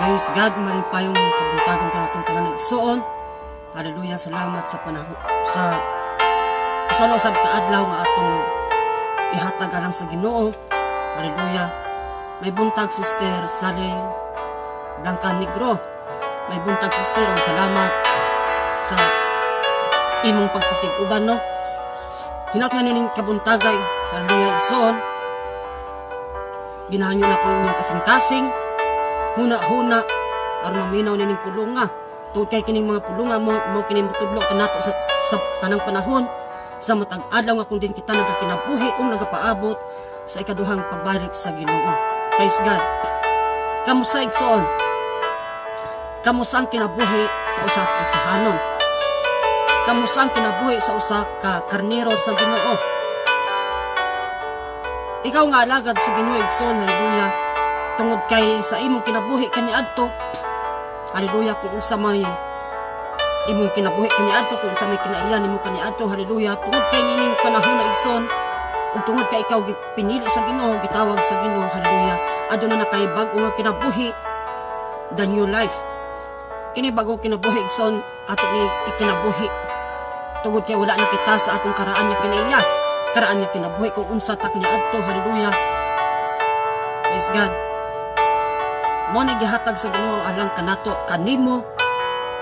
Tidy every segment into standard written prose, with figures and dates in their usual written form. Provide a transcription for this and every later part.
Praise God, malipayong kabuntagon kanatong tanan, igsoon. Hallelujah, salamat sa panahon sa usa na usab ka adlaw nga atong ihatag alang sa Ginoo. Hallelujah. May buntag, Sister Sally Blanca Negro. May buntag, sister, ug salamat sa imong pagpakig-uban, no. Hinaut nga nining kabuntagay, hallelujah, igsoon. Ginahangyo na ko inyong kasing-kasing, huna-huna aron maminaw nining pulunga. Tungod kay kining mga pulunga mo kini motudlo kanato sa tanang panahon, sa matag adlaw nga kung diin kita nagakinabuhi o nagapaabot sa ikaduhang pagbalik sa Ginoo. Praise God. Kamusta, igsoon? Kamusta ang kinabuhi sa usa ka Kristohanon? Kamusta ang kinabuhi sa usa ka karnero sa Ginoo? Ikaw nga alagad sa Ginoo, igsoon, hallelujah. Tungod kay sa imong kinabuhi kaniadto, hallelujah, kung unsa may imong kinabuhi kaniadto, kung unsa may kinaiya nimo kaniadto, hallelujah, tungod kay nining panahon na, igsoon, ug tungod kay ikaw pinili sa Ginoo, gitawag sa Ginoo, hallelujah, aduna na kay bag-o nga kinabuhi, the new life. Kini bag-o kinabuhi, igsoon, ato ni ikinabuhi. Tungod kay wala na kita sa atong karaan nga kinaiya, karaan nga kinabuhi kung unsa ta kaniadto, hallelujah. Praise God. Mo na gihatag sa Ginoo alang kanato, kanimo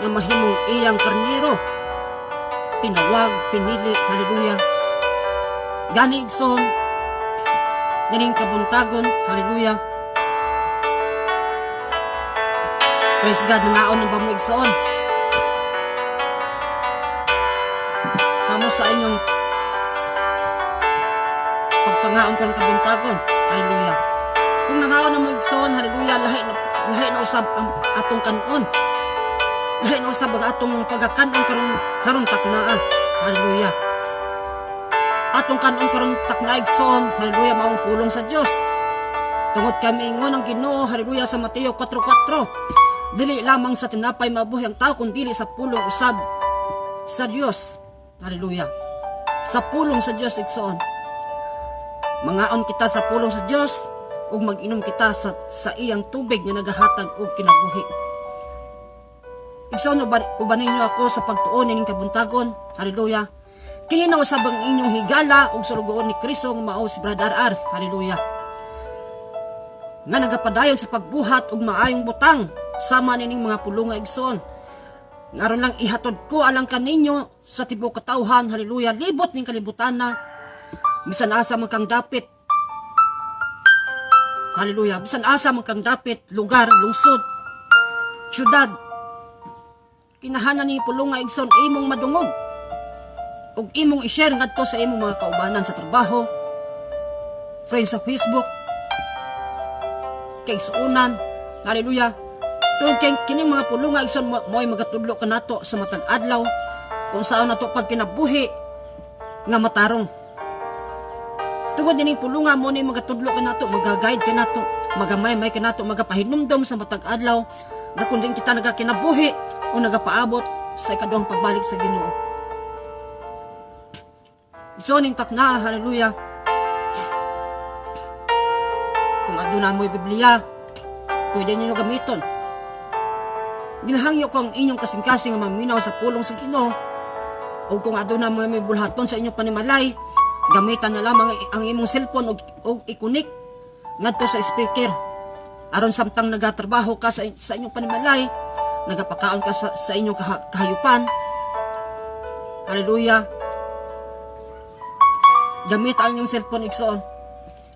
nga mahimong iyang karnero. Tinawag, pinili, hallelujah. Gani, igsoon, ganing kabuntagon, hallelujah. Praise God, nangaon na ba mo, igsoon? Kamo sa inyong pagpangaon karong kabuntagon, hallelujah. Kung nangaon na mo, igsoon, hallelujah, lahi na usab ang atong kanon. Lahi na usab ang atong pagakanon karon taknaa. Hallelujah. Atong kanon karon taknaa, igsoon, hallelujah, maong pulong sa Dios. Tungod kay miingon ang Ginoo, hallelujah, sa Mateo 4:4, dili lamang sa tinapay mabuhi ang tao kun dili sa pulong usab sa Dios. Hallelujah. Sa pulong sa Dios, igsoon. Mangaon kita sa pulong sa Dios ug mag-inom kita sa iyang tubig nga nagahatag og kinabuhi. Igsoon, uban ninyo ako sa pagtuon nining kabuntagon. Hallelujah. Kini na usab ang inyong higala ug sulugoon ni Kristo nga mao si Brother R. Hallelujah. Nga nagapadayon sa pagbuhat og maayong butang sama nining mga pulunga, igsoon. Ngaron lang ihatod ko alang kaninyo sa tibuok katawhan, hallelujah, libot ning kalibutan na bisan asa man kang dapit. Hallelujah, bisan asa man kang dapit, lugar, lungsod, syudad. Kinahanglan ni pulunga, igsoon, imong madungog ug imong i-share ngadto sa imong mga kaubanan sa trabaho, friends sa Facebook, kaigsuonan. Hallelujah. Tungod kay kining mga pulunga, igsoon, mo'y magatudlo kanato sa matag adlaw kung saan nato pagkinabuhi nga matarong. Tungod nining pulunga mo ni magatudlo kanato, magaguide kanato, magamaymay kanato, magapahinumdom sa matag adlaw nga kung diin kita nagakinabuhi o nagapaabot sa ikaduhang pagbalik sa Ginoo. So ning takna, hallelujah. Kung aduna mo'y Biblia, pwede ninyo gamiton. Ginahangyo ko ang inyong kasing-kasing nga maminaw sa pulong sa Ginoo. O kung aduna mo may bulhaton sa inyong panimalay, gamitan na lamang ang imong cellphone og i-connect ngadto sa speaker. Aron samtang nagatrabaho ka sa inyong panimalay, nagapakaon ka sa inyong kahayupan. Hallelujah. Gamit ang inyong cellphone, igsoon.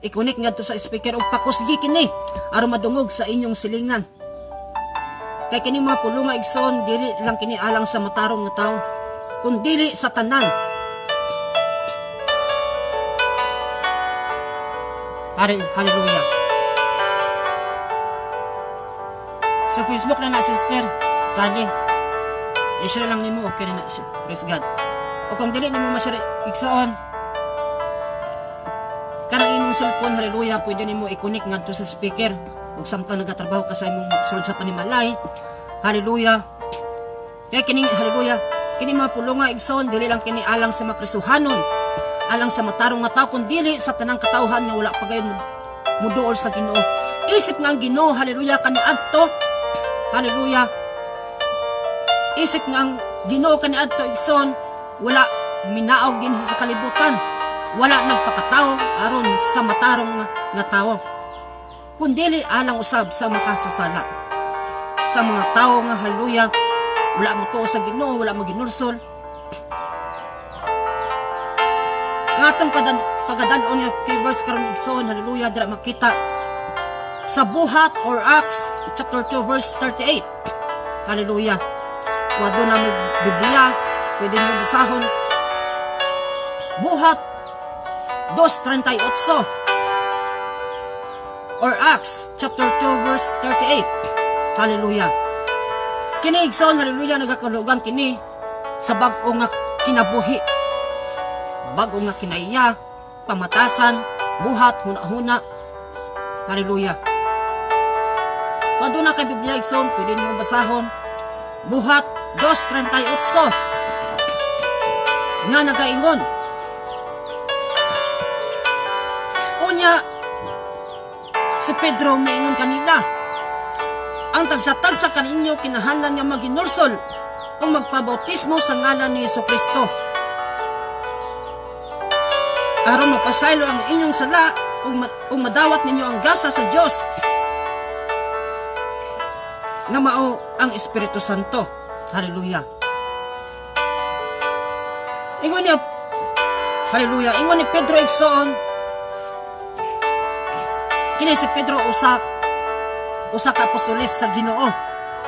I-connect ngadto sa speaker og pakusgi kini aron madungog sa inyong silingan. Kay kini mga pulunga, igsoon, dili lang kini alang sa matarong nga tawo, kun dili sa tanan. Hallelujah. Sa Facebook na na, Sister Sally. I-share lang nimo, okay na na siya. Praise God. O kung dili nimo ma-share, igsoon, kanang imong cellphone, hallelujah, pwede nimo i-connect ngadto sa speaker ug samtang nagatrabaho ka sa imong sulod sa panimalay. Hallelujah. Kaya kining, hallelujah, kini mga pulunga, igsoon, dili lang kini alang sa mga Kristohanon, alang sa matarong nga tao, kun dili sa tanang katawhan nga wala pa gayon muduol sa Ginoo. Isip nga ang Ginoo, hallelujah, kaniadto Hallelujah. Isip nga ang Ginoo kaniadto, igsoon, wala minaog din sa kalibutan. Wala nagpakatao aron sa matarong nga tao, kundili alang usab sa makasasala. Sa mga tao nga, hallelujah, wala mo tuo sa Ginoo, wala mo ginulsol. Ang atong pagdad-on nga key verse karon, igsoon, hallelujah, dira makita sa Buhat or Acts chapter 2 verse 38. Hallelujah. Kung aduna may Biblia, pwede niyo basahon. Buhat 2.38 or Acts chapter 2 verse 38. Hallelujah. Kini, igsoon, hallelujah, nagakahulugan kini sa bag-o nga kinabuhi. Bag-o nga kinaiya, pamatasan, buhat, huna-huna. Hallelujah. Kung aduna kay Biblia, igsoon, pwede mo basahon. Buhat 2.38 nga nagaingon, "Unya, si Pedro miingon kanila, 'Ang tagsa-tagsa kaninyo kinahanglan nga maginulsol ug magpabautismo sa ngalan ni Hesus Kristo aron mapasaylo ang inyong sala ug madawat ninyo ang gasa sa Dios nga mao ang Espiritu Santo.'" Hallelujah. Ingon niya, hallelujah, ingon ni Pedro, igsoon, kini si Pedro usa usa ka apostoles sa Ginoo,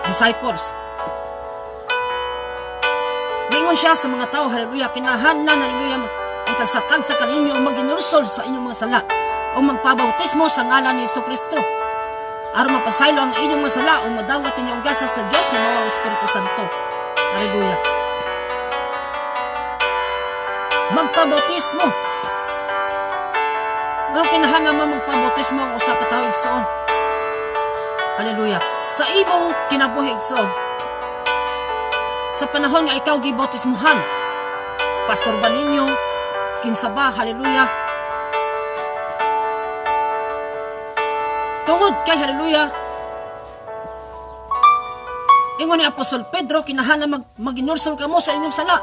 disciples. Miingon siya sa mga tao, hallelujah, kinahanglan, hallelujah, ang tagsa-tagsa kaninyo maginulsol sa inyong mga sala o magpabautismo sa ngalan ni Hesus Kristo aron mapasaylo ang inyong mga sala o madawat ninyo ang gasa sa Diyos na mao ang Espiritu Santo. Hallelujah. Magpabautismo. Ano kinahanglan mo magpabautismo ang usa ka tawo, igsoon? Hallelujah. Sa imong kinabuhi, igsoon. Sa panahon nga ikaw gibautismuhan, pastor ba ninyo, kinsa ba, hallelujah. Tungod kay, hallelujah, ingon ni Apostol Pedro, kinahanglan maginulsol kamo sa inyong sala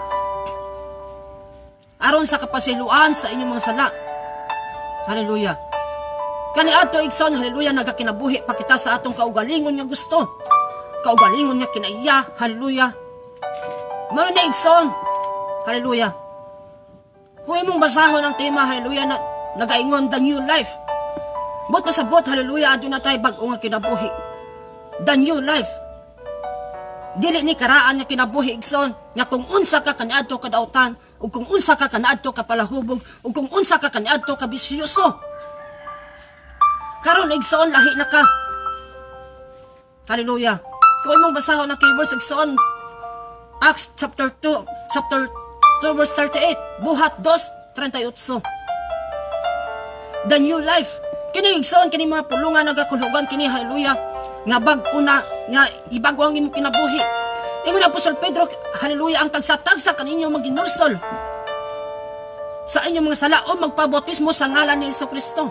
aron sa kapasiluan sa inyong mga sala. Hallelujah. Kaniadto, igsoon, hallelujah, nagakinabuhi pa kita sa atong kaugalingon nga gusto. Kaugalingon nga kinaiya, hallelujah. Mao na, igsoon, hallelujah. Kung imong basahon ang tema, hallelujah, na, nagaingon the new life. Buot pasabot, hallelujah, aduna tay bag-o nga kinabuhi. The new life. Dili ni karaan nga kinabuhi, igsoon, nga kung unsa ka kaniadto kadautan, ug kung unsa ka kaniadto ka palahubog, ug kung unsa ka kaniadto ka bisyoso. Karon, igsoon, lahi na ka. Hallelujah. Kung imong basahon ang key verse, igsoon, Acts chapter 2, chapter 2 verse 38, Buhat 2:38. The new life. Kini, igsoon, kini mga pulungan nagakulugan kini, hallelujah, nga bag-o na nga ibago ang imong kinabuhi. Ingon Apostol Pedro, hallelujah, ang tagsa-tagsa kaninyo maginulsol sa inyong mga sala o magpabautismo sa ngalan ni Hesus Kristo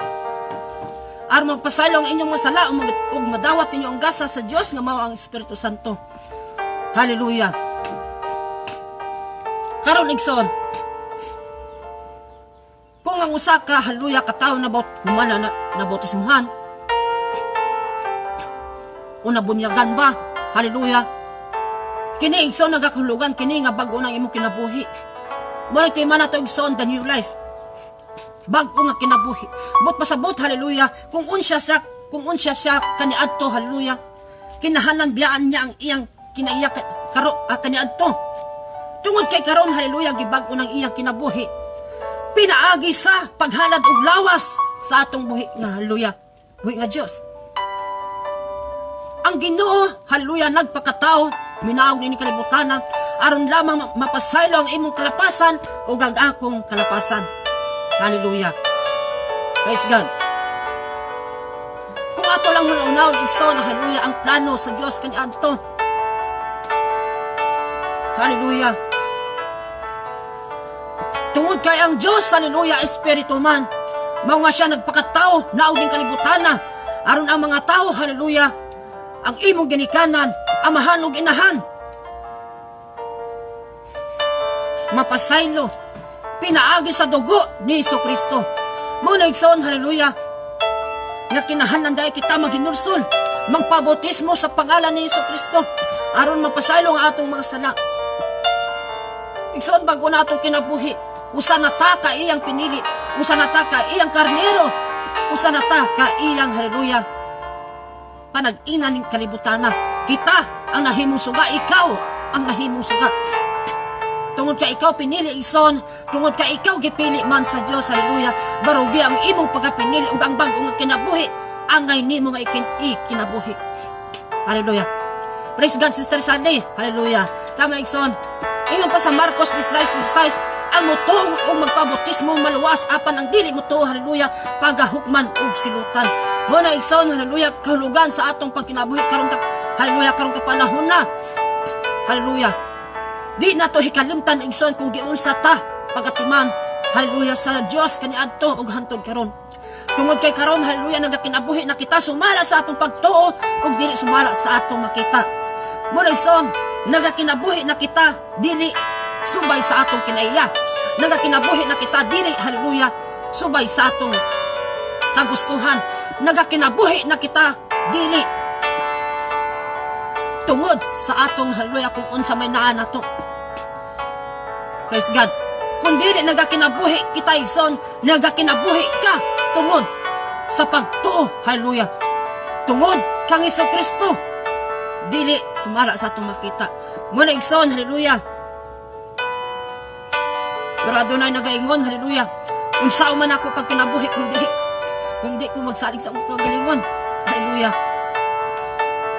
aron magpasaylo ang inyong mga sala ug madawat ninyo ang gasa sa Dios nga mao ang Espiritu Santo. Hallelujah. Karon, igsoon, kung ang usa ka, hallelujah, ka tawo na baut humana na nabautismuhan o nabunyagan ba, hallelujah, kini, igsoon, nagakahulugan kini nga bag-o nang imong kinabuhi. Mao tema nato, igsoon, the new life. Bag-o nga kinabuhi. Buot pasabot, hallelujah, kung unsya siya kaniadto, hallelujah, kinahanglan biyaan niya ang iyang kinaiya karo kaniadto. Tungod kay karon, hallelujah, gibag-o ng iyang kinabuhi. Pinaagi sa paghalad og lawas sa atong buhi nga, hallelujah, buhi nga Dios. Ang Ginoo, hallelujah, nagpakatao, minaog nini kalibutan aron lamang mapasaylo ang imong kalapasan ug ang akong kalapasan. Hallelujah. Praise God. Kung ato lang hunahunahon, igsoon, hallelujah, ang plano sa Dios kaniadto. Hallelujah. Tungod kay ang Dios, hallelujah, espiritu man. Mao nga siya nagpakatao, naog ning kalibutan na aron ang mga tao, hallelujah, Ang imong ginikanan, amahan ug inahan, mapasaylo pinaagi sa dugo ni Hesus Kristo. Mao na, igsoon, hallelujah, nga kinahanglan dahil kita maghinursol, magpabautismo sa pangalan ni Hesus Kristo aron mapasaylo ang atong mga sala. Igsoon, bago na atong kinabuhi, usa na ta ka iyang pinili, usa na ta ka iyang karnero, usa na ta ka iyang, hallelujah, panag-ina ning kalibutana. Kita ang nahimong suga, ikaw ang nahimong suga. Tungod ka ikaw pinili, igsoon, tungod ka ikaw gipili man sa Dios, hallelujah, barugi ang imong pagkapinili ug ang bag-o nga kinabuhi, angay nimo nga ikinabuhi. Hallelujah. Praise God, Sister Sally. Hallelujah. Tama, igsoon. Ingon pa sa Marcos 16:16, ang mutuo o magpabautismo maluwas, apan ang dili mutuo, hallelujah, pagahukman og silutan. Mao na, igsoon, hallelujah, kahulugan sa atong pagkinabuhi karon, hallelujah, karong kapanahon na. Hallelujah. Di na to hikalimtan, igsoon, kung giunsa ta pagatiman, hallelujah, sa Dios kaniadto ug hantod karon. Tungod kay karon, hallelujah, nagakinabuhi na kita sumala sa atong pagtuo ug dili sumala sa atong makita. Mao na, igsoon, nagakinabuhi na kita dili subay sa atong kinaiya. Nagakinabuhi na kita dili, hallelujah, subay sa atong kagustuhan. Nagakinabuhi na kita dili tungod sa atong, hallelujah, kung unsa may naa nato. Praise God. Kung dili nagakinabuhi kita, igsoon, nagakinabuhi ka tungod sa pagtuo, hallelujah. Tungod kang Hesus Kristo, dili sumala sa atong makita. Mao na, igsoon, hallelujah. Pero adunay nagaingon, hallelujah, unsa man ako pagkinabuhi kung di ko magsalig sa akong kagalingon. Hallelujah.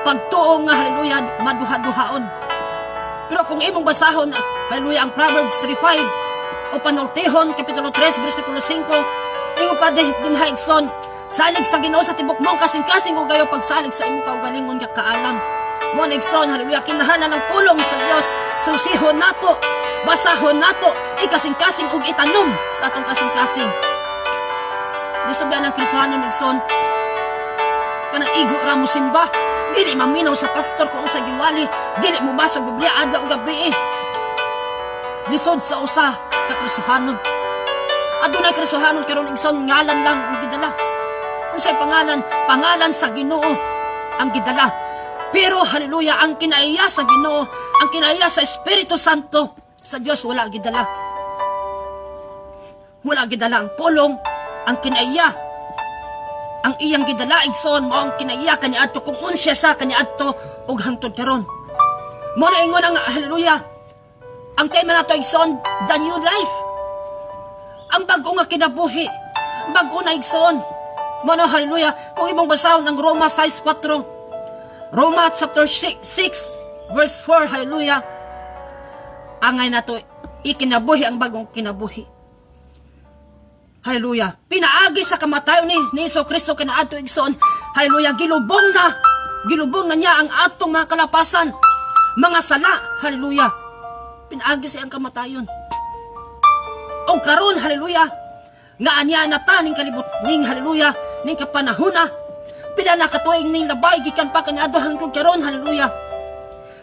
Pagtuo nga, hallelujah, maduha-duhaon. Pero kung imong basahon, hallelujah, ang Proverbs 3:5 o Panultihon, Kapitulo 3, versikulo 5, ingon pa din ha, igsoon, salig sa Ginoo sa tibok mong kasing-kasing ug ayaw pagsalig sa imong kaugalingon nga kaalam. Mao na, igsoon, hallelujah, kinahanglan ng pulong sa Dios, susihon nato, basahon nato, ikasing-kasing ug itanom sa atong kasing-kasing. Di sabihan ng Kristohanon, igsoon, kanang igo ra mo simba, dili maminaw sa pastor kung unsa giwali, dili mo basa og Biblia adlaw ug gabi. Lisod sa usa ka Kristohanon. Adunay Kristohanon karon, igsoon, ngalan lang ang gidala. Unsay pangalan? Pangalan sa Ginoo ang gidala. Pero hallelujah, ang kinaiya sa Ginoo, ang kinaiya sa Espiritu Santo sa Dios, wala gidala. Wala gidala ang pulong, ang kinaiya. Ang iyang gidala, igsoon, mao ang kinaiya kaniadto kung unsya sa kaniadto ug hangtod karon. Mao na ingon ang, hallelujah, ang tema nato, igsoon, the new life. Ang bag-o nga kinabuhi. Bag-o na, igsoon. Mao na, hallelujah, kung imong basahon ang Roma 6:4. Roma chapter 6, 6 verse 4, hallelujah. Angay nato ikinabuhi ang bagong kinabuhi. Hallelujah. Pinaagi sa kamatayon ni Hesus Kristo kaniadto, igsoon. Hallelujah. Gilubong na. Gilubong na niya ang atong mga kalapasan, mga sala. Hallelujah. Pinaagi sa iyang kamatayon. O karon, hallelujah, nga anya na ta ning kalibot ning, hallelujah, ning kapanahona. Pila na katuig ning labay gikan pa kaniadto hangtod karon, hallelujah,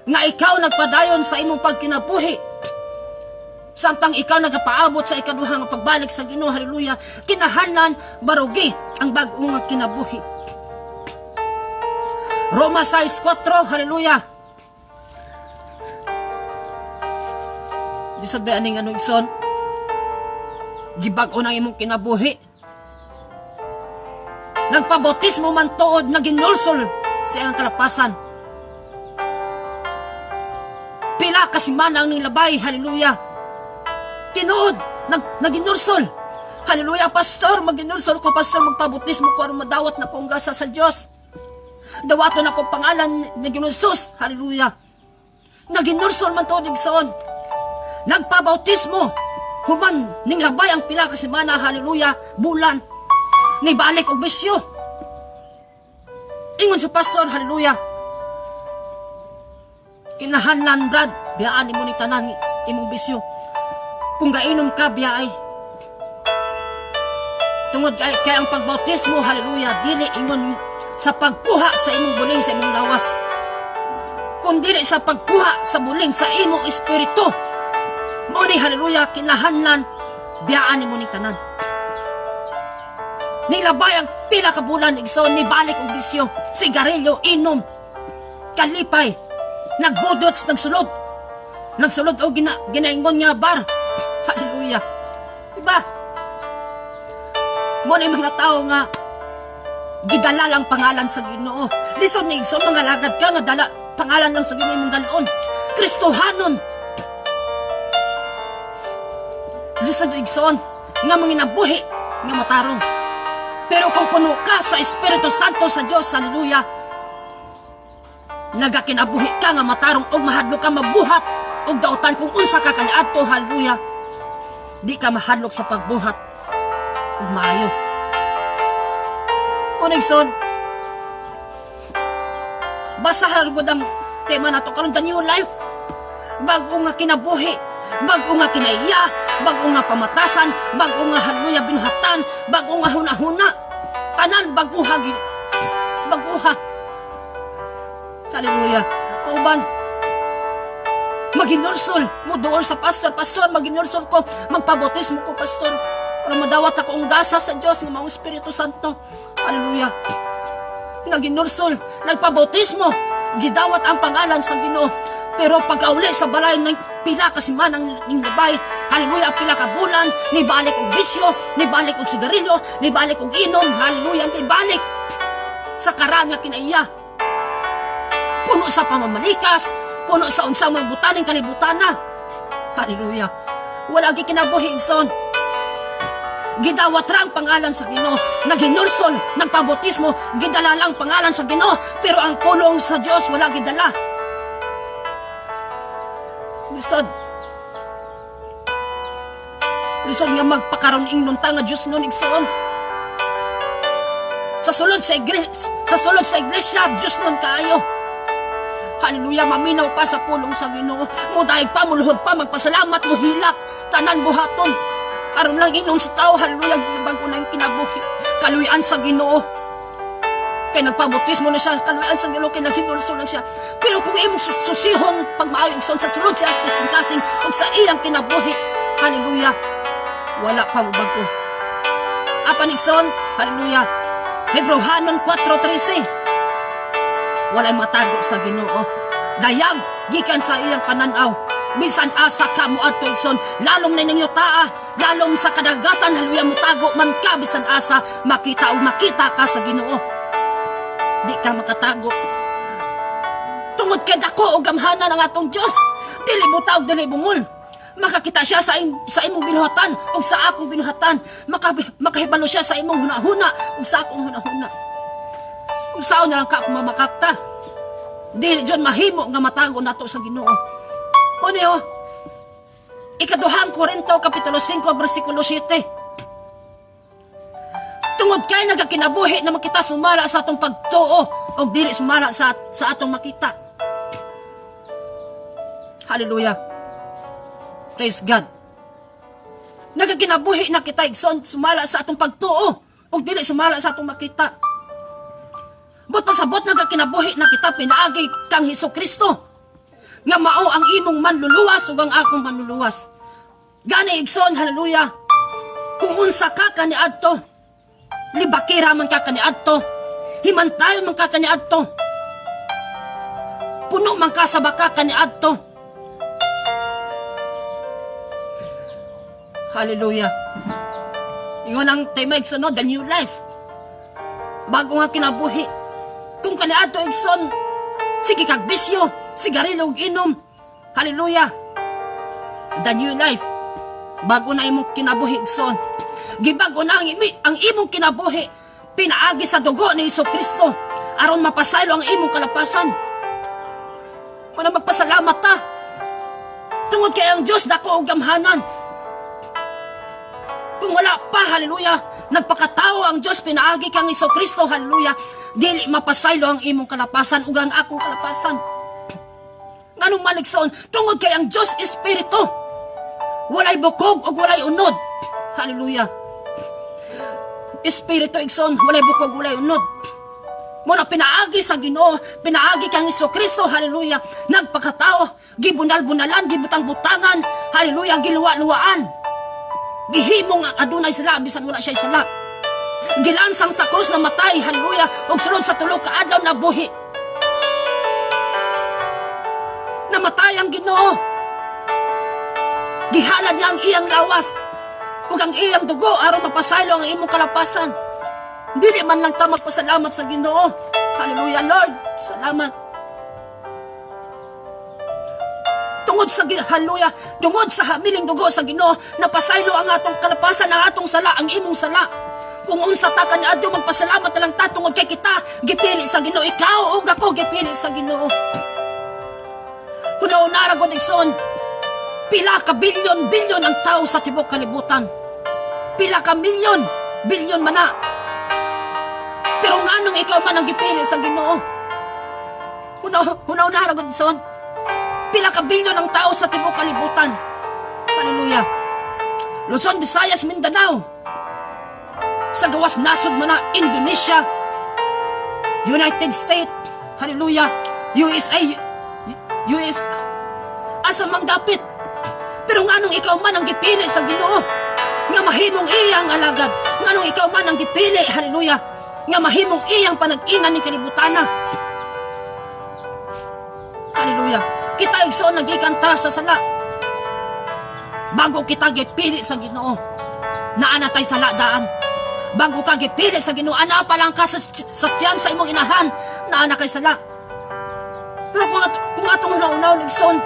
nga ikaw nagpadayon sa imong pagkinabuhi. Samtang ikaw nagapaabot sa ikaduhang pagbalik sa Ginoo, hallelujah, kinahanglan barugi ang bag-o nga kinabuhi. Roma 6:4, hallelujah. Di sabi aning ano, igsoon, gibag-o ng imong kinabuhi. Nagpabautismo man tuod na ginulsol sa iyang kalapasan. Pila ka semana ang nilabay, hallelujah. Tinuod, naginursol. Hallelujah, pastor, maginursol ko, pastor, magpabautismo ko aron madawat na ko ang gasa sa Dios. Dawaton ako pangalan ni Ginoong Jesus, hallelujah. Naginursol man tuod, igsoon. Nagpabautismo, human ning labay ang pila ka semana, hallelujah, bulan. Nibalik og bisyo. Ingon sa pastor, hallelujah, kinahanglan, Brad, biyaan nimo ni tanan imong bisyo. Kung gainom ka, biyaay. Tungod kay ang pagbautismo, hallelujah, dili ingon Sa pagkuha sa imong buling sa imong lawas, kun dili sa pagkuha sa buling sa imong espiritu. Mao ni, hallelujah, kinahanglan biyaan nimo ning tanan. Nilabay ang pila ka bulan, igsoon, nibalik og bisyo, sigarilyo, inom, kalipay, nagbudots, nagsulod. Nagsulod og ginaingon nga bar. Hallelujah. Diba? Mao na mga tao nga gidala lang pangalan sa Ginoo. Lisod ni, igsoon, mga lagad ka nga dala pangalan lang sa Ginoo imong dalon. Kristohanon. Lisod, igsoon, nga manginabuhi nga matarong. Pero kung puno ka sa Espiritu Santo sa Dios, hallelujah, nagakinabuhi ka nga matarong og mahadlok ka mabuhat og dautan kung unsa ka kaniadto, hallelujah, di ka mahadlok sa pagbuhat ug maayo. Unigson, basahan gud ang tema nato karon, the new life. Bago nga kinabuhi, bago nga kinaiya, bago nga pamatasan, bago nga, hallelujah, binuhatan, bago nga hunahuna. Tanan baguha, baguha. Hallelujah. Uban, maginulsol mo doon sa pastor, "Pastor, maginulsol ko, magpabautismo ko, pastor. Para madawat ako ang gasa sa Diyos ng mga Espiritu Santo." Hallelujah. Naginulsol, nagpabautismo, gidawat ang pangalan sa Ginoo. Pero pagkauli sa balay ng pila ka semana ning labay, hallelujah, pila ka bulan, nibalik og bisyo, nibalik og sigarilyo, nibalik og inom, hallelujah, nibalik sa karaan nga kinaiya. Puno sa pamamalikas, puno sa unsang mga butaning kalibutana. Hallelujah. Wala gi kinabuhi, igsoon. Gidawat ra ang pangalan sa Ginoo, naginulsol, nagpabautismo, gidala lang pangalan sa Ginoo, pero ang pulong sa Dios wala gidala. Lisod. Lisod nga magpakaron ingnon ta nga Dios nun, igsoon. Sa sulod sa iglesia, Dios nun kaayo. Hallelujah, maminaw pa sa pulong sa Ginoo. Mudaig pa, muluhod pa, magpasalamat, muhilak, tanan buhaton. Aron lang inom sa tao, hallelujah, bago na yung kinabuhi. Kaluyan sa Ginoo. Kay nagpabautismo na siya, kaluyan sa Ginoo, kay naghinulsol na siya. Pero kung imong susihon pag maayo, igsoon, sa sulod sa kasing-kasing ug sa iyang kinabuhi, hallelujah, wala pa mo bago. Apan, igsoon, hallelujah, Hebreohanon 4:13, walay matago sa Ginoo. Dayag gikan sa iyang pananaw. Bisan asa ka mo adto, igsoon, lalom na ninyo taa, lalom sa kadagatan, hallelujah, mutago man ka bisan asa, makita o makita ka sa Ginoo. Di ka makatago. Tungod kay dako og gamhanan ang atong Dios. Dili buta og dili bungol. Makakita siya sa imong binuhatan o sa akong binuhatan. Makahibalo siya sa imong hunahuna o sa akong hunahuna. Kung saan na lang ka kung mamakakta. Dili dyan mahimo nga matago nato sa Ginoo. O niyo, Ikaduhang Korinto, Kapitulo 5, versikulo 7. Tungod kay nagakinabuhi na makita sumala sa atong pagtuo o dili sumala sa atong makita. Hallelujah. Praise God. Nagakinabuhi na kita, igsoon, sumala sa atong pagtuo o dili sumala sa atong makita. But pasabot nagakinabuhi na kita pinaagi kang Hesus Kristo nga mao ang imong manluluwas ug ang akong manluluwas. Gani, igsoon, hallelujah. Kung unsa ka kaniadto, libakira man ka kaniadto, himantayon man ka kaniadto, puno man ka sa baka kaniadto. Hallelujah. Ingon ang tema, igsoon, no, the new life. Bago nga kinabuhi. Kung kaniadto, igsoon, sige kag bisyo, sigarilyo ug inom. Hallelujah. The new life. Bago na imong kinabuhi, igsoon. Gibago na ang imong kinabuhi pinaagi sa dugo ni Hesus Kristo aron mapasaylo ang imong kalapasan. Muna magpasalamat ta. Tungod kay ang Dios dako og gamhanan. Kung wala pa, hallelujah, nagpakatao ang Dios pinaagi kang Hesus Kristo, hallelujah, dili mapasaylo ang imong kalapasan ug ang akong kalapasan. Nganong man, igsoon? Tungod kay ang Dios Espiritu. Walay bukog ug walay unod. Hallelujah. Espiritu, igsoon, walay bukog, walay unod. Muna pinaagi sa Ginoo, pinaagi kang Hesus Kristo, hallelujah, nagpakatao, gibunal-bunalan, gibutang-butangan, hallelujah, giluwa-luwaan. Gihimo nga adunay sala bisan wala siya sala. Gilansang sa krus, namatay, hallelujah, ug sulod sa 3 ka adlaw nabuhi. Namatay ang Ginoo. Gihalad niya ang iyang lawas ug ang iyang dugo aron mapasaylo ang imong kalapasan. Dili man lang ta magpasalamat sa Ginoo. Hallelujah, Lord. Salamat. Tungod sa hallelujah, tungod sa habiling dugo sa Ginoo, napasaylo ang atong kalapasan, ang atong sala, ang imong sala. Kung unsa ta kaniadto, magpasalamat na lang ta tungod kay kita gipili sa Ginoo. Ikaw ug ako gipili sa Ginoo. Hunaw-unara gud, igsoon, pila ka bilyon bilyon ang tao sa tibuok kalibutan. Pila ka milyon, bilyon man na. Pero nganong ikaw man ang gipili sa Ginoo? Hunaw-unara gud, igsoon. Pila ka bilyon ang tao sa tibuok kalibutan. Hallelujah. Luzon, Visayas, Mindanao. Sa gawas nasod man na, Indonesia, United States, hallelujah, USA, US, asa mang dapit. Pero nganong ikaw man ang gipili sa Ginoo nga mahimong iyang alagad? Nganong ikaw man ang gipili, hallelujah, nga mahimong iyang panag-ina ni kalibutana? Hallelujah. Kita, igsoon, nagikan ta sa sala. Bago kita gipili sa Ginoo, naa na tay sala daan. Bago ka gipili sa Ginoo, ana pa lang ka sa tiyan sa imong inahan, naa na kay sala. Pero kung atong hunaw-hunaw, igsoon,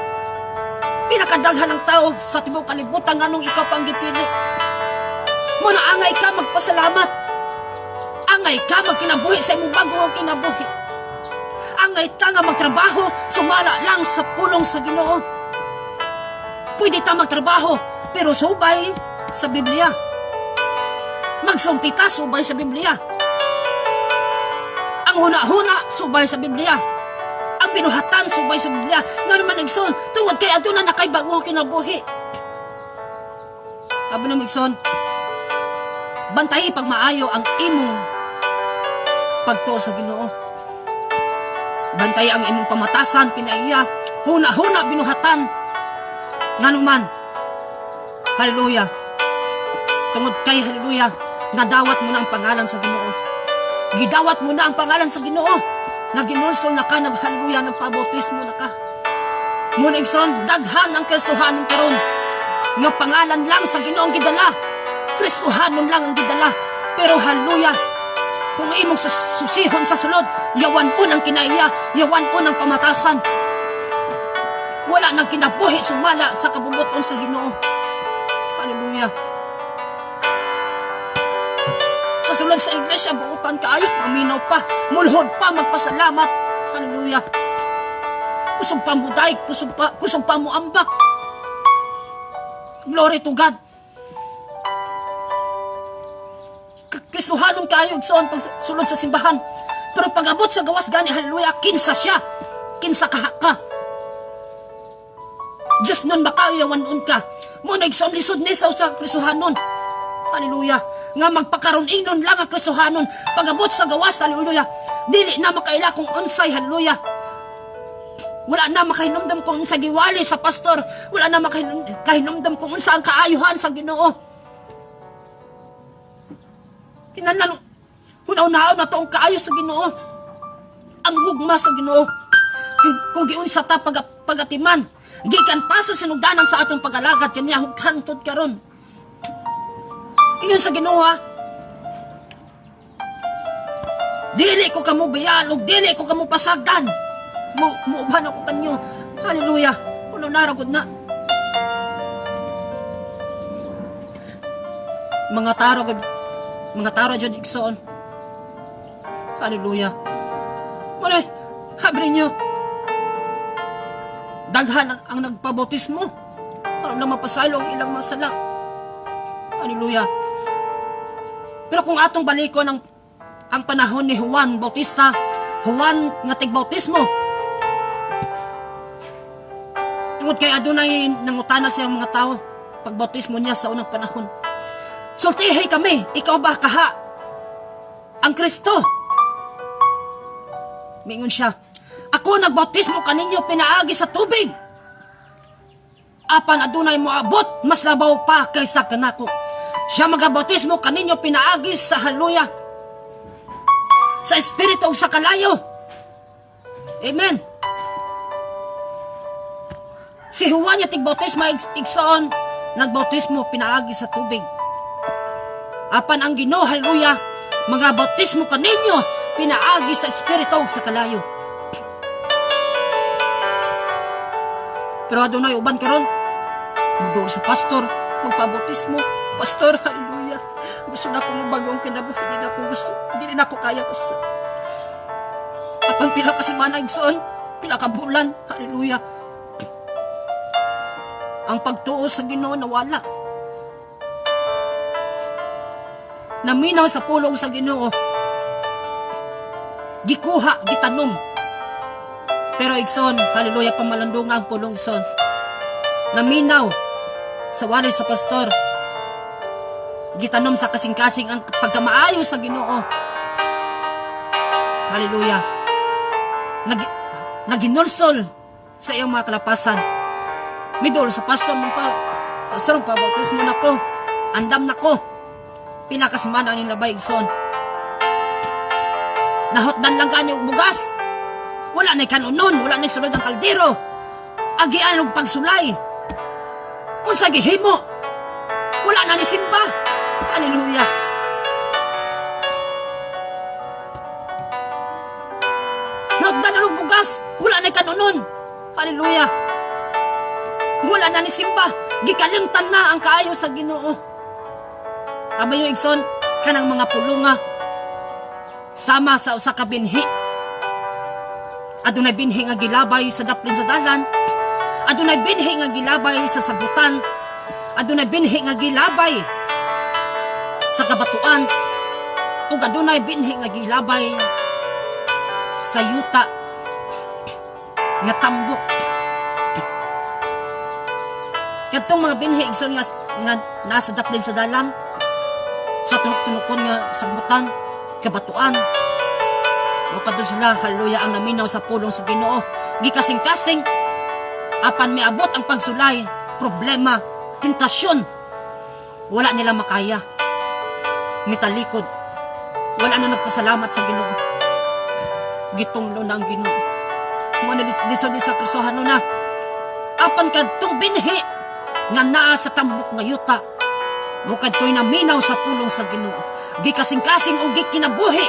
pinakadaghan ng tao sa tibuok kalibutan, nganong ikaw pang gipili? Muna angay ka magpasalamat. Angay ka magkinabuhi sa imong bagong kinabuhi. Angay ta nga magtrabaho, sumala lang sa pulong sa Ginoo. Pwede ta magtrabaho, pero subay sa Biblia. Magsulti ta subay sa Biblia. Ang huna-huna subay sa Biblia. Ang binuhatan subay sa Biblia. Nga naman, igsoon, tungod kay aduna na kay bagong kinabuhi. Abo na, igsoon, bantayi pag maayo ang imong pagtuo sa Ginoo. Bantay ang imong pamatasan, kinaiya, huna-huna, binuhatan. Nganuman, hallelujah, tungod kay, hallelujah, nadawat mo na ang pangalan sa Ginoo. Gidawat mo na ang pangalan sa Ginoo. Naginulsol na ka, nag hallelujah, nagpabautismo na ka. Muna, igsoon, daghan ang Kristohanon karon nga pangalan lang sa Ginoo ang gidala. Kristohanon lang ang gidala. Pero hallelujah, kung imong susihon sa sulod, yawan-on ang kinaiya, yawan-on ang pamatasan. Wala nang kinabuhi sumala sa kabubuton sa Ginoo. Hallelujah. Sa sulod sa iglesia, buutan kaayo, maminaw pa, mulhod pa, magpasalamat. Hallelujah. Kusog pa mo daig, kusog pa mo ambak. Glory to God. Kristohanon kayo, igsoon, pag sulod sa simbahan. Pero pag abot sa gawas gani, hallelujah, kinsa siya, kinsa kaha ka. Diyos nun makayawan ka. Muna, igsoon, lisod ni sa Kristohanon. Hallelujah. Nga magpakaroon ingnon lang ang Kristohanon. Pag-abot sa gawas, hallelujah, dili na makaila kung unsay, hallelujah. Wala na makahinumdum kung unsa giwali sa pastor. Wala na makahinumdum kung unsa ang kaayuhan sa Ginoo. Kinahanglan hunaw-hunaw na to ang kaayo sa Ginoo. Ang gugma sa Ginoo. Kung giunsa ta pagatiman, gikan pa sa sinugdanan sa atong pag-alagad kaniya hantod karon. Ingon sa Ginoo, ha? Dili ko kamo bayaan ug dili ko kamo pasagdan. Muuban ako kanyo. Hallelujah. Uno naragod na. Mga taro gud, mga taro jud, igsoon. Hallelujah. Muna, habi ninyo. Daghan ang nagpabautismo para lang mapasaylo ang ilang mga sala. Hallelujah. Pero kung atong balikon ang panahon ni Juan Bautista, Juan nga tigbautismo, tungod kay adunay nangutana siyang mga tao pagbautismo niya sa unang panahon. "Sultihi kami, ikaw ba kaha ang Kristo?" Mingon siya, "Ako nagbautismo kaninyo pinaagi sa tubig. Apan adunay moabot mas labaw pa kaysa kanako. Siya magabautismo kaninyo pinaagi sa, hallelujah, sa Espiritu ug sa kalayo." Amen. Si Juan nga tigbautismo, igsoon, nagbautismo pinaagi sa tubig. Apan ang Ginoo, hallelujah, mga bautismo kaninyo pinaagi sa Espiritu ug sa kalayo. Pero adunay uban karon, muduol sa pastor, magpabautismo. "Pastor, hallelujah. Gusto na ko mabago ang kinabuhi. Di na ko gusto. Di na ko kaya, pastor." Apan pila ka semana, igsoon, pila ka bulan, hallelujah, ang pagtuo sa Ginoo nawala. Naminaw sa pulong sa Ginoo. Gikuha, gitanom. Pero igsoon, hallelujah, pamalandunga ang pulong, igsoon. Naminaw sa walay sa pastor. Gitanom sa kasing-kasing ang pagkamaayo sa Ginoo. Hallelujah. Naginulsol sa iyang mga kalapasan. Midol sa pastor mong pa, "Pastor, pabautismo na ko. Andam na ko." Pila ka semana ang labay, igsoon. Nahotdan lang kanyo og bugas. Wala na kanunon, wala na sulod ang kaldero. Agian og pagsulay. Unsa gihimo? Wala na ni simba. Hallelujah. Nahotdan og bugas, wala na kanunon. Hallelujah. Wala na ni simba. Gikalimtan na ang kaayo sa Ginoo. Abayo, igsoon, kanang mga pulunga sama sa usa ka binhi. Adunay binhi nga gilabay sa daplin sa dalan. Adunay binhi nga gilabay sa sabutan. Adunay binhi nga gilabay sa kabatuan. Ug adunay binhi nga gilabay sa yuta nga tambok. Kadtong mga binhi, igsoon, nga nasa daplin sa dalan, sa tunok-tunokon nga sagbutan, kabatuan, o kadto sila, hallelujah, ang naminaw sa pulong sa Ginoo. Gikasing-kasing, apan miabot ang pagsulay, problema, tentasyon, wala nila makaya. Mitalikod. Wala na nagpasalamat sa Ginoo. Gitunglo na ang Ginoo. Mo na lisod sa Kristohano na. Apan kadtong binhi nga naa sa tambok nga yuta, mo kadto'y naminaw sa pulong sa Ginoo. Gikasing-kasing o gikinabuhi.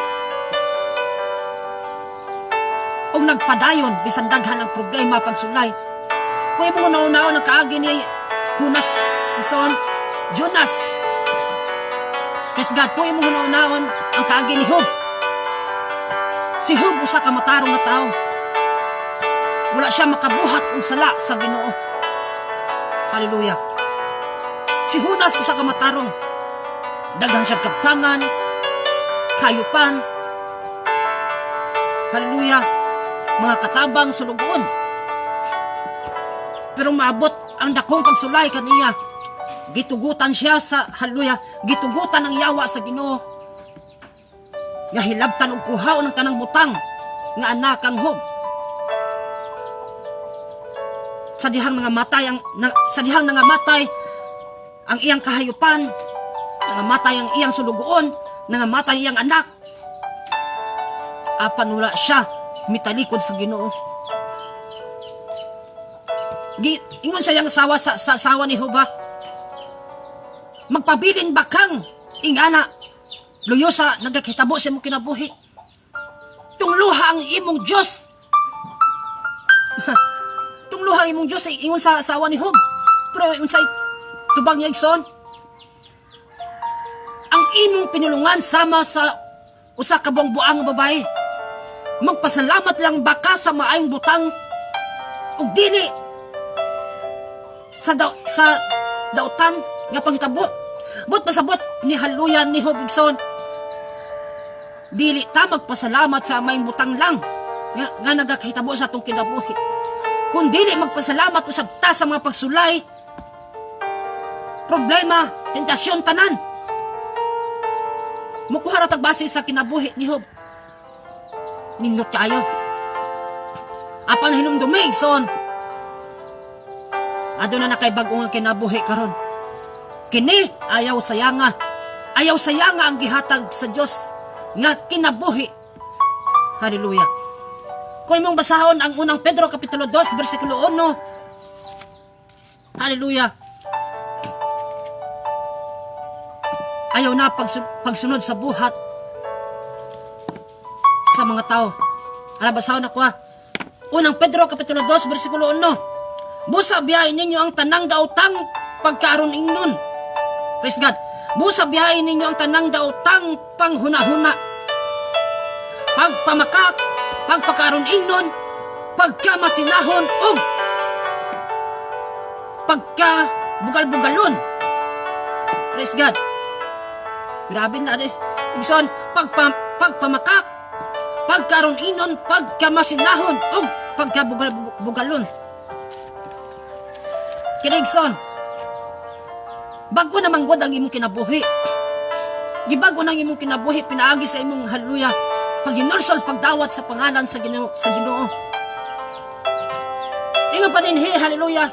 Og nagpadayon bisan daghan ang problema, pagsulay. Kung imong una-unaon ang kaagi ni Jonas, igsoon, Jonas. Praise God, kung imong una-unaon ang kaagi ni Job. Si Job usa ka matarong nga tao. Wala siya makabuhat og sala sa Ginoo. Hallelujah. Si Jonas usa ka matarong. Daghan siya kaptangan, kayupan. Hallelujah. Mga katabang sulugoon. Pero maabot ang dakong pagsulay kaniya. Gitugutan siya sa, hallelujah, gitugutan ang yawa sa Ginoo. Nga hilabtan og kuhaon ang tanang butang nga anak ang Job. Sa dihang nangamatay ang na, sa dihang nangamatay ang iyang kahayupan, nangamatay ang iyang sulugoon, nangamatay ang iyang anak. Apan wala siya mitalikod sa Ginoo. Ingon sa iyang asawa sa asawa ni Job, "Magpabilin ba kang ingana luyo sa nagakitabo sa imong kinabuhi? Tungluha ang imong Dios. Tungluha ang imong Dios," ingon sa asawa ni Job. Pero unsay tubag niya, igsoon? "Ang imong pinulungan sama sa usa ka buang-buang nga babae. Magpasalamat lang baka sa maayong butang ug dili sa dautan nga panghitabo?" But pasabot ni haluyan ni Job, igsoon, dili ta magpasalamat sa maayong butang lang nga nagakahitabo sa atong kinabuhi, kun dili magpasalamat usab ta sa mga pagsulay, problema, tentasyon, tanan. Mukuha ra tag base sa kinabuhi ni Job. Nindot kaayo. Apan hinumdumi, igsoon, aduna na kay bag-o nga kinabuhi karon. Kini ayaw sayanga. Ayaw sayanga ang gihatag sa Dios nga kinabuhi. Hallelujah. Kung imong basahon ang Unang Pedro kapitulo 2 bersikulo 1. Hallelujah. Ayaw na pagsunod sa buhat sa mga tao. Ara, basahon ako ha. Unang Pedro kapitulo 2 bersikulo 1. Busa biyahe ninyo ang tanang daotang pagkaaron ingnon. Praise God. Busa biyahe ninyo ang tanang daotang panghunahuna. Pagpamakak, pagpakaaron ingnon, pagkamasinahon, ug pagka bugal-bugalon. Praise God. Grabe na eh. Igsoon, pagpamakak, pagkaron inon, pagkamasinahon, ug pagkabugal-bugalon. Kini, igsoon, bago naman gud ang imong kinabuhi. Gibago nang imong kinabuhi pinaagi sa imong, hallelujah, paghinulsol, pagdawat sa pangalan sa Ginoo, sa Ginoo. Ingon pa dinhi, hallelujah.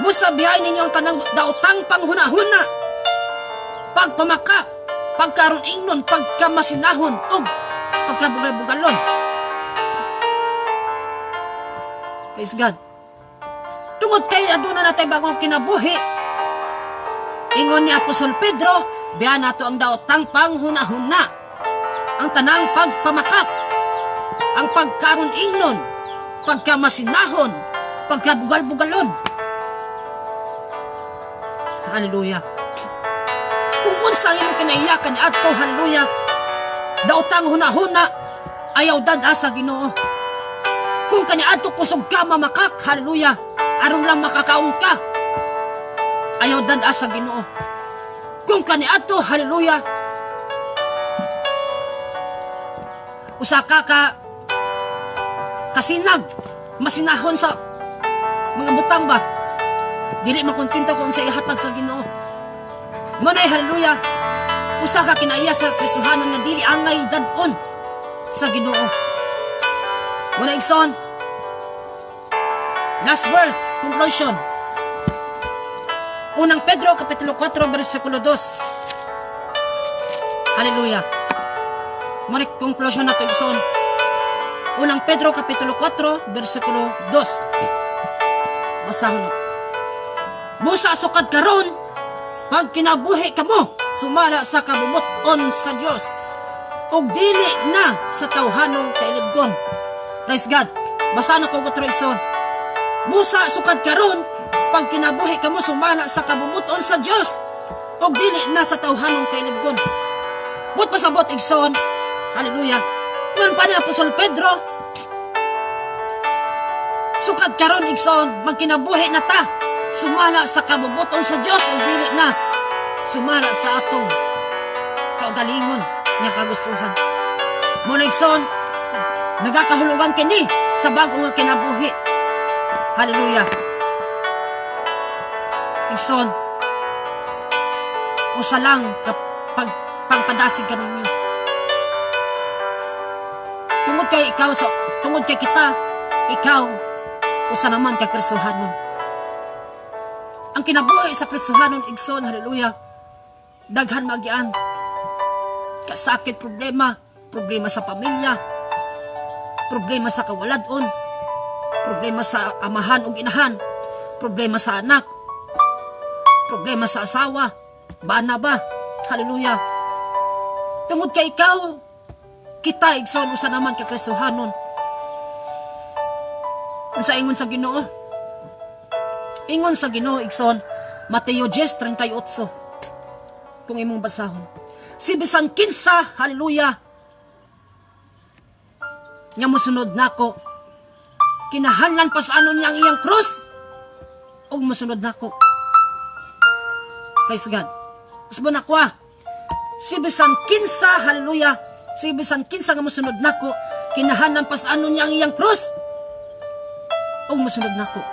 Busa biyahe ninyo ang tanang daotang panghuna-huna. Pagpamakak, pagkaron ingnon, pagkamasinahon, ug pagkabugal-bugalon. Praise God. Tungod kay aduna natay bagong kinabuhi, ingon ni Apostol Pedro, biya nato ang daotang panghuna-huna, ang tanang pagpamakak, ang pagkaron ingnon, pagkamasinahon, pagkabugal-bugalon. Hallelujah. Kung unsa ang imong kinaiyakan adto, hallelujah, daotang huna-huna, ayaw dad-a sa Ginoo. Kung kaniadto kusog ka mamakak, hallelujah, aron lang makakaon ka, ayaw dad-a sa Ginoo. Kung kaniadto, hallelujah, usa ka ka kasinag, masinahon sa mga butang ba, dili makontento kung sa ihatag sa Ginoo. Ngunay, hallelujah, usa ka kinaiya sa Kristohanon nga dili angay dad-on sa Ginoo. Muna, igsoon, last verse, conclusion. Unang Pedro, Kapitulo 4, versikulo 2. Hallelujah. Muna, conclusion na to, igsoon. Unang Pedro, Kapitulo 4, versikulo 2. Basahon na. Busa sukad karon, pag kinabuhi kamo, sumala sa kabubut-on sa Dios, ug dili na sa tawhanong kailibgon. Praise God. Basa na ko otro, igsoon. Busa sukad karon, pag kinabuhi kamo sumala sa kabubuton sa Dios, ug dili na sa tawhanong kailibgon. But pasabot, igsoon. Hallelujah. Ingon pa ni Apostol Pedro, sukad karon, igsoon, magkinabuhi na ta sumala sa kabubuton sa Dios ug dili na sumala sa atong kaugalingon nga kagustuhan. Muna, igsoon, nagakahulugan kini sa bago nga kinabuhi. Hallelujah. Igsoon, usa lang kapag pangpadasig kaninyo. Tungod kay ikaw sa tungod kay kita, ikaw usa naman ka Kristohanon. Ang kinabuhi sa Kristohanon, igsoon, hallelujah, daghan magian. Kasakit, problema, problema sa pamilya, problema sa kawaladon, problema sa amahan ug inahan, problema sa anak, problema sa asawa, bana ba? Hallelujah. Tungod kay ikaw, kita, igsoon, usa naman ka Kristohanon. Unsa ingon sa Ginoo? Ingon sa Ginoo, igsoon, Mateo 10:38. Kung imong basahon. Si bisan kinsa, hallelujah, nga mosunod nako, kinahanglan pas-anon niya ang iyang krus ug mosunod nako. Praise God. Usbon ako ah. Si bisan kinsa, hallelujah, si bisan kinsa nga mosunod nako, kinahanglan pas-anon niya ang iyang krus ug mosunod nako.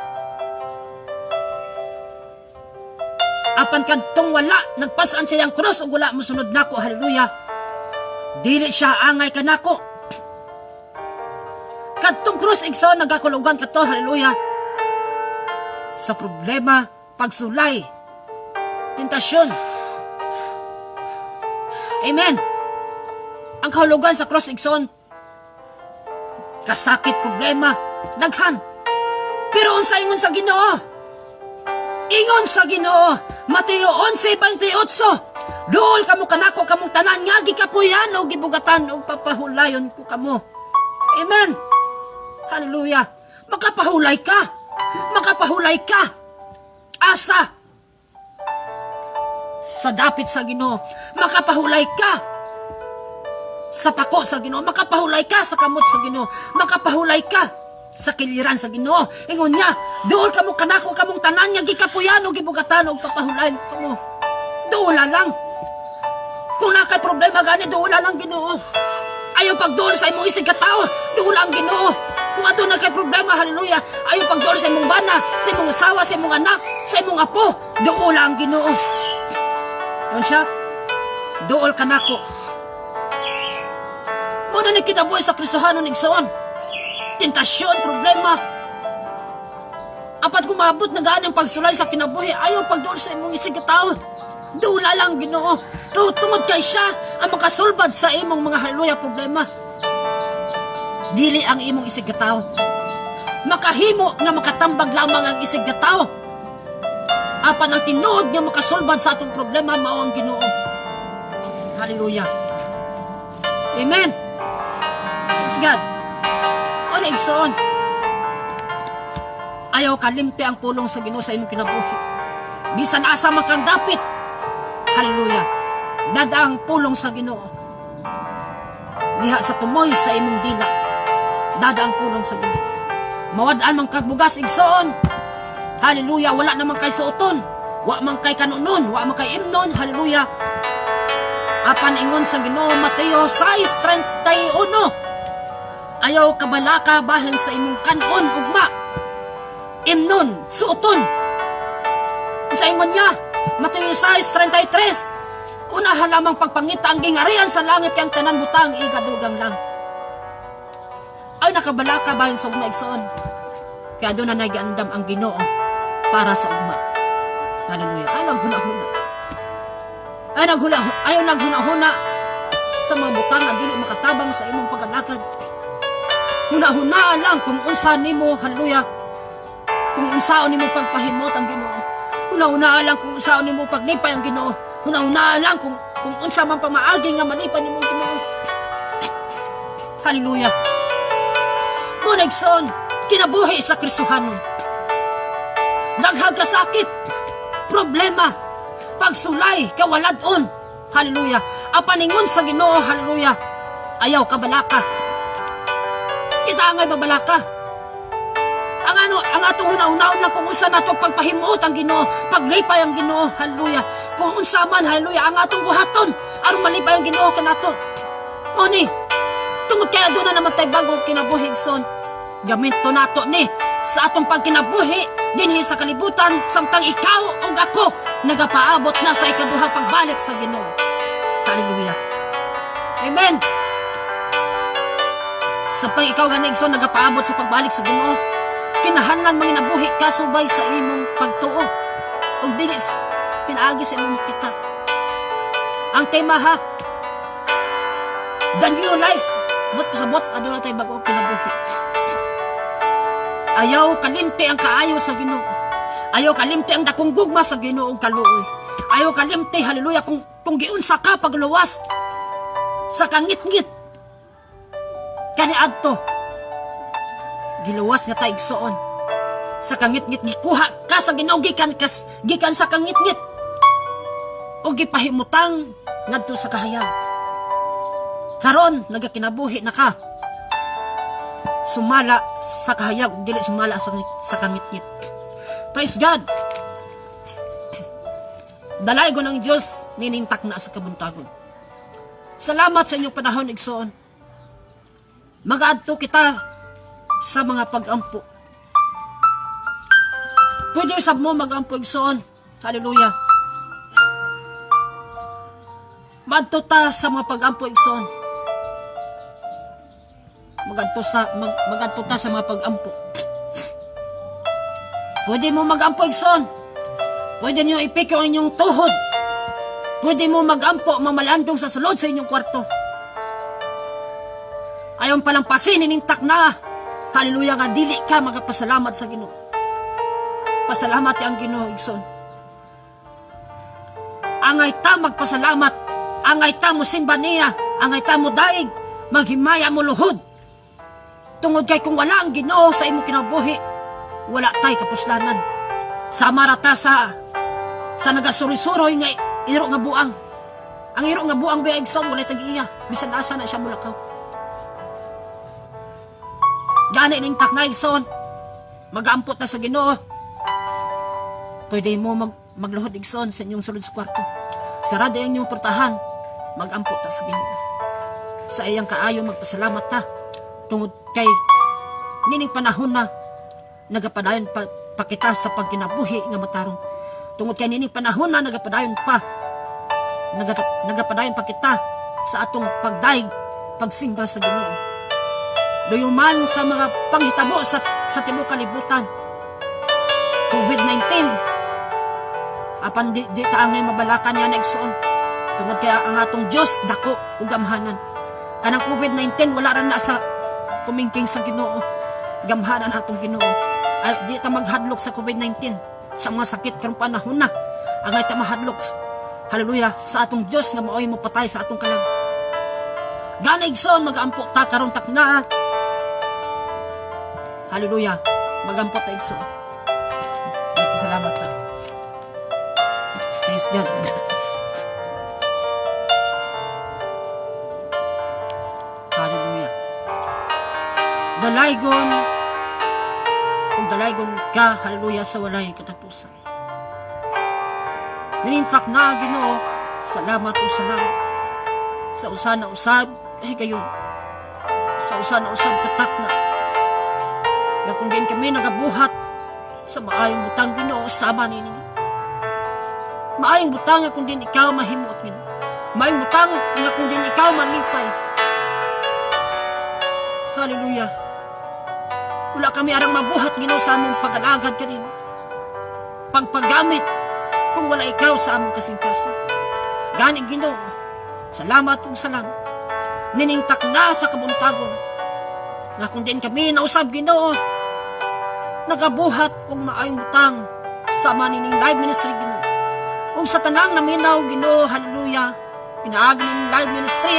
Apan kadtong wala nagpasan sa iyang krus ug wala mosunod nako, hallelujah, dili siya angay kanako. Kadtong krus, igsoon, nagakulugan kato, hallelujah, sa problema, pagsulay, tentasyon. Amen. Ang kahulugan sa cross, igsoon, kasakit, problema, daghan. Pero unsa ingon sa Ginoo? Ingon sa Ginoo, Mateo 11:28, "Duol kamo kanako kamong tanan nga gikapuyan o gibugatan og papahulayon ko kamo." Amen. Hallelujah. Makapahulay ka. Makapahulay ka. Asa? Sa dapit sa Ginoo. Makapahulay ka sa pako sa Ginoo. Makapahulay ka sa kamot sa Ginoo. Makapahulay ka sa kiliran sa Ginoo. Ingon niya, "Duol kamo kanako kamong tanan nga gikapuyan o gibugatan og papahulayon ko kamo." Duola lang. Kung naa kay problema gani, duola lang Ginoo. Ayaw pagduol sa imong isig katao, duola ang Ginoo. Kung aduna kay problema, hallelujah, ayaw pagduol sa imong bana, sa imong asawa, sa imong anak, sa imong apo, duola ang Ginoo. Yun siya, "Duol kanako." Mao na ni kinabuhi sa Kristohanon, igsoon. Tentasyon, problema. Apan kung maabot na gani ang pagsulay sa kinabuhi, ayaw pagduol sa imong isig katao. Duola lang Ginoo. Pero tungod kay siya ang makasulbad sa imong mga, hallelujah, problema. Dili ang imong isig katao. Makahimo nga makatambag lamang ang isig katao. Apan ang tinuod nga makasulbad sa atong problema mao ang Ginoo. Hallelujah. Amen. Praise God. O na, igsoon. Ayaw kalimti ang pulong sa Ginoo sa imong kinabuhi. Bisan asa man kang dapit. Hallelujah. Dada ang pulong sa Ginoo. Diha sa tumoy sa imong dila. Dada ang pulong sa Ginoo. Mawad-an man kag bugas, igsoon. Hallelujah, wala naman kay suoton. Wa man kay kanunon, wa man kay imnon. Hallelujah. Apan ingon sa Ginoo, Mateo 6:31, "Ayaw kabalaka bahin sa imong kanon ugma. Imnon, suoton." Sa ingon niya, Mateo 6:33, "Unahan lamang pagpangita ang gingarian sa langit kay ang tanan butang igadugang lang." Ayaw nakabalaka bahin sa ugma, igsoon. Kaya doon na nagiandam ang Ginoo para sa ugma. Hallelujah. Ayaw naghuna-huna. Ayaw naghuna-huna sa mga butang nga dili makatabang sa imong paglalakad. Huna-hunaan lang kung unsa nimo, hallelujah, kung unsaon nimo pagpahimot ang Ginoo. Huna-hunaan lang kung unsaon nimo paglipay ang Ginoo. Huna-hunaan lang kung unsa man pamaagi nga malipay nimo ang Ginoo. Hallelujah. Mao na, igsoon, kinabuhi sa Kristohanon. Daghang kasakit, problema, pagsulay, kawaladon. Hallelujah. Apan ingon sa Ginoo, hallelujah, "Ayaw kabalaka." Kita angay mabalaka. Ang ano, ang atong huna-hunaon lang kung unsa nato pagpahimuot ang Ginoo, paglipay ang Ginoo, hallelujah. Kung unsa man, hallelujah, ang atong buhaton aron malipay ang Ginoo kanato. Mao ni, tungod kay aduna naman tay bago kinabuhi, igsoon. Gamito nato ni sa atong pagkinabuhi dinhi sa kalibutan samtang ikaw ug ako nagapaabot na sa ikaduhang pagbalik sa Ginoo. Hallelujah. Amen. Samtang ikaw gani, igsoon, nagapaabot sa pagbalik sa Ginoo, kinahanglan manginabuhi ka subay sa imong pagtuo ug dili pinaagi sa imong makita. Ang tema ha, the new life. But pasabot, aduna tay bago kinabuhi. Ayaw kalimti ang kaayo sa Ginoo. Ayaw kalimti ang dakong gugma sa Ginoo ug kaluoy. Ayaw kalimti, hallelujah, kung giunsa ka pagluwas sa kangitngit kaniadto. Giluwas niya ta, igsoon. Sa kangitngit, gikuha ka sa Ginoo gikan sa kangitngit. O gipahimutang ngadto sa kahayag. Karon nagakinabuhi na ka sumala sa kahayag ug dili sumala sa kangitngit. Praise God. Dalaygon ang Dios ninintak na sa kabuntagon. Salamat sa inyong panahon, igsoon. Magaadto kita sa mga pag-ampo. Pwede sab mo mag-ampo, igsoon. Hallelujah. Maadto ta sa mga pag-ampo, igsoon. Magadto ta sa mga pag-ampo. Pwede mo magampo, igsoon. Pwede niyo ipikyo ang inyong tuhod. Pwede mo magampo, mamalandong sa sulod sa inyong kwarto. Ayaw palang pasin, inintak na. Hallelujah, nga dili ka magapasalamat sa Ginoo. Pasalamat ang Ginoo, igsoon. Angay ta magpasalamat. Angay ta mo simba niya. Angay ta mo daig. Maghimaya, mo luhod. Tungod kay kung wala ang Ginoo sa imong kinabuhi, wala tay kapuslanan. Sama ra ta sa nagasuri-suroy nga iro nga buang. Ang iro nga buang ba, igsoon, wala tag-iya. Bisan asa na siya mulakaw. Gani ning takna, igsoon. Magampot na sa Ginoo. Pwede mo magluhod, igsoon, sa inyong sulod sa kwarto. Sarado ang inyong portahan. Magampot ta sa Ginoo. Sa iyang kaayo magpasalamat ta. Tungod kay nining panahon na nagapadayon pa kita sa pagkinabuhi nga matarong. Tungod kay nining panahon na nagapadayon pa kita sa atong pagdaig, pagsimba sa Ginoo. Duyuman sa mga panghitabo sa tibuok kalibutan. COVID-19. Apan di ta angay mabalakan niya na, igsoon. Tungod kay ang atong Dios dako ug gamhanan. Kanang COVID-19, wala ra na sa kumingking sa Ginoo. Gamhanan atong Ginoo. Ay, di ta maghadlok sa COVID-19, sa mga sakit karong panahon na. Angay ta mahadlok, hallelujah, sa atong Dios nga maoy mo patay sa atong kalag. Gani, igsoon, magampo ta karong takna. Hallelujah. Magampo ta, igsoon. Nagpasalamat ta. Praise God. Hallelujah. Dalaygon ug dalaygon ka, hallelujah, sa walay katapusan. Ninintak na, Ginoo, salamat ug salamat sa usa na usab kahigayon. Sa usa na usab katakna. Nga kung diin kami nagabuhat sa maayong butang, Ginoo, sama nini. Maayong butang nga kung diin ikaw mahimuot, Ginoo. Maayong butang nga kung diin ikaw malipay. Hallelujah. Wala kami arang mabuhat, Ginoo, sa among pag-alagad kanimo, pagpagamit, kung wala ikaw sa among kasingkasin. Gani, Ginoo, salamat ug salamat. Nining takna sa kabuntagon nga kung diin kami nausab, Ginoo, nagabuhat og maayong butang sa nining live ministry, Ginoo. Ug sa tanang naminaw, Ginoo, hallelujah, pinaagi ning live ministry,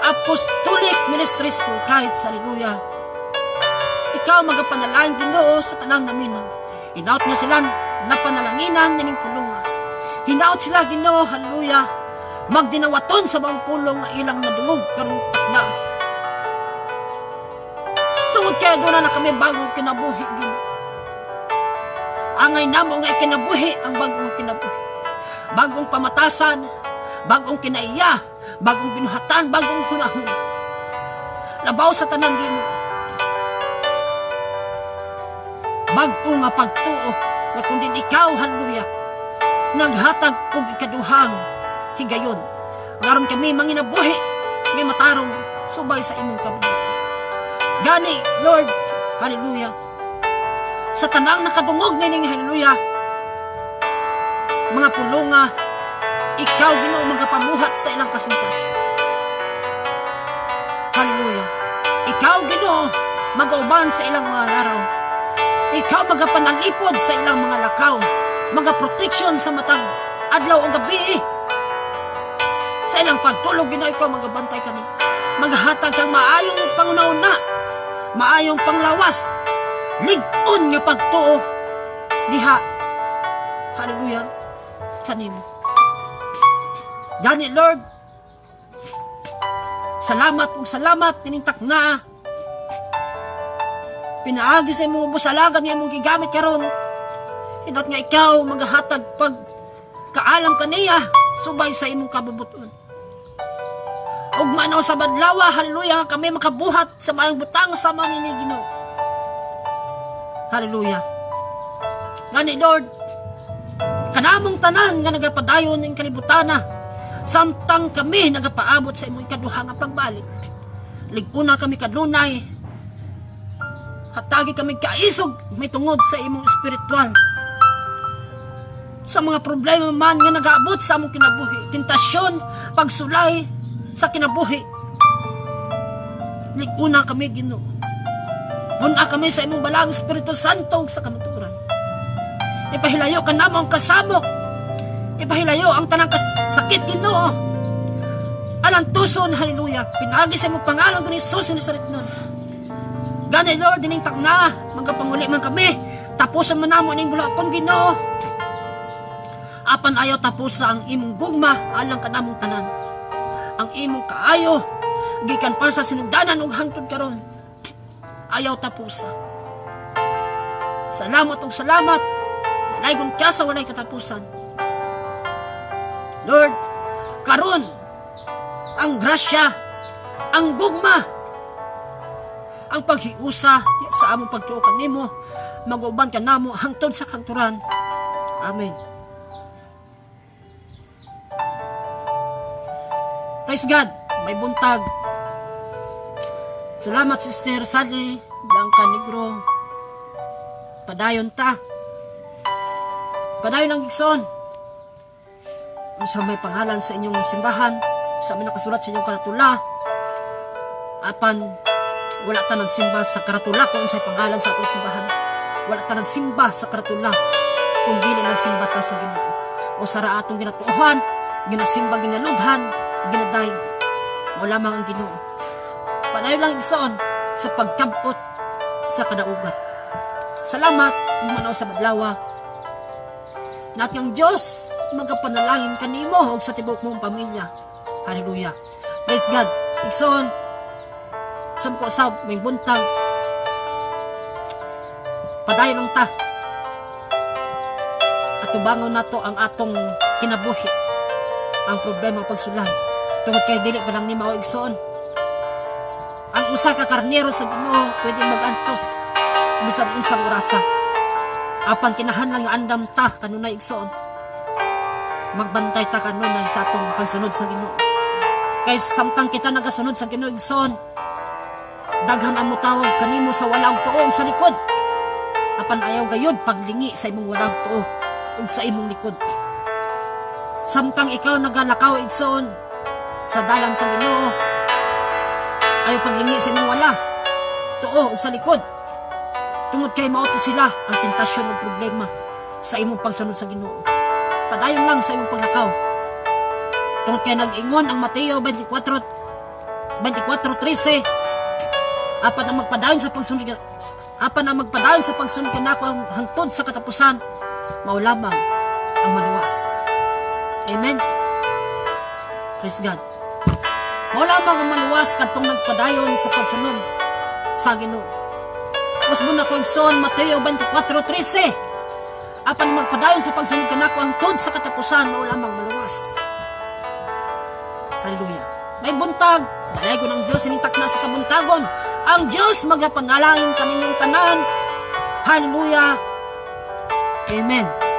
Apostolic Ministries for Christ, hallelujah. Ikaw magapanalangin, Ginoo, sa tanang naminaw. Hinaut nga sila napanalanginan nining pulunga. Hinaut sila, Ginoo, hallelujah, magdinawaton sa maong pulong nga ilang nadungog karong takna. Tungod kay duna na kami bagong kinabuhi, Ginoo. Angay namo nga ikinabuhi ang bagong kinabuhi. Bagong pamatasan, bagong kinaiya, bagong binuhatan, bagong hunahuna. Labaw sa tanan, Ginoo, bag-o nga pagtuo nga kung diin ikaw, hallelujah, naghatag og ikaduhang higayon. Ngaron kami manginabuhi nga matarong subay sa imong kabubut. Gani, Lord, hallelujah, sa tanang nakadungog nining, hallelujah, mga pulunga, ikaw, Ginoo, magapamuhat sa ilang kasingkas. Hallelujah. Ikaw, Ginoo, magauban sa ilang mga laraw. Ikaw magapanalipod sa ilang mga lakaw, mga protection sa matag adlaw o gabi. Sa ilang pagtulog, Ginoo, ikaw magabantay kani. Maghatag kang maayong pangunauna, maayong panglawas, lig-on nga pagtuo diha. Hallelujah. Kanimo. Gani, Lord, salamat ug salamat nining takna. Pinaagi sa imong ubos alagad nga imong gigamit karon. Hinaut nga ikaw magahatag pag kaalam kaniya subay sa imong kabubuton. Ug manaw sa badlawa, hallelujah, kami makabuhat sa maayong butang sama nini, Ginoo. Hallelujah. Gani, Lord, kanamong tanan nga nagapadayon ning kalibutana samtang kami nagapaabot sa imong ikaduha nga pagbalik. Lig-una kami kanunay. Hatagi kami kaisog may tungod sa imong espiritual. Sa mga problema man nga nagaabot sa among kinabuhi, tentasyon, pagsulay sa kinabuhi. Likuna kami, Ginoo. Pun-a kami sa imong Balaang Espiritu Santo ug sa kamatuoran. Ipahilayo ka namo ang kasamok. Ipahilayo ang tanang sakit, Ginoo. Alantuson, hallelujah. Pinaagi sa imong pangalan ni Jesus ni Nazaret nun. Gani, Lord, dining takna, magapanguli man kami. Tapuson man namo ning buluhaton, Ginoo. Apan ayaw tapusa ang imong gugma alang kanamong tanan. Ang imong kaayo gikan pa sa sinugdanan ug hangtod karon. Ayaw tapusa. Salamat ug salamat. Dalaygon ka sa walay katapusan. Lord, karon ang grasya, ang gugma, ang paghiusa sa among pagtuo kanimo, mag-uban ka namo hangtod sa kangturan. Amen. Praise God. May buntag. Salamat, Sister Sally Blanca Negro. Padayon ta. Padayon ang, igsoon. Sa may pangalan sa inyong simbahan, sa may nakasulat sa inyong karatula, apan wala ta nagsimba sa karatula kung unsay pangalan sa atong simbahan. Wala ta nagsimba sa karatula kung dili nagsimba ta sa Ginoo. O sara atong ginatuohan, ginasimba, ginalughan, ginaday. Mao lamang ang Ginoo. Padayon lang, igsoon, sa pagkabot sa kadaugan. Salamat, manaw sa badlawa. Natin ang Diyos magapanalangin kanimo ug sa tibuok mong pamilya. Hallelujah. Praise God. Igsoon, sa ko usab may buntag. Padayon lang ta. Atubangon nato ang atong kinabuhi. Ang problema o pagsulay. Tungod kay dili pa lang ni mao, igsoon. Ang usa ka karnero sa Ginoo pwede magantos bisan unsang orasa. Apan kinahanglan nga andam ta kanunay, igsoon. Magbantay ta kanunay sa atong pagsunod sa Ginoo. Kay samtang kita nagasunod sa Ginoo, igsoon, daghan ang mutawag kanimo sa wala og tuo sa likod. Apan ayaw gayud paglingi sa imong wala og tuo ug sa imong likod. Samtang ikaw nagalakaw, igsoon, sa dalan sa Ginoo, ayaw paglingi sa imong wala tuo ug sa likod. Tungod kay mao to sila ang tentasyon ug problema sa imong pagsunod sa Ginoo. Padayon lang sa imong paglakaw. Tungod kay nag-ingon ang Mateo 24:13, Apan ang magpadayon sa pagsunod kanako ang hangtod sa katapusan, mao lamang ang maluwas. Amen. Praise God. Mao lamang ang maluwas kadtong nagpadayon sa pagsunod sa Ginoo. Usbon nako, igsoon, Mateo 24:13. Apan ang magpadayon sa pagsunod kanako hangtod sa katapusan, mao lamang maluwas. Hallelujah. May buntag, dalaygon ang Diyos ining takna sa kabuntagon. Ang Diyos magapanalangin kaninyong tanan. Hallelujah. Amen.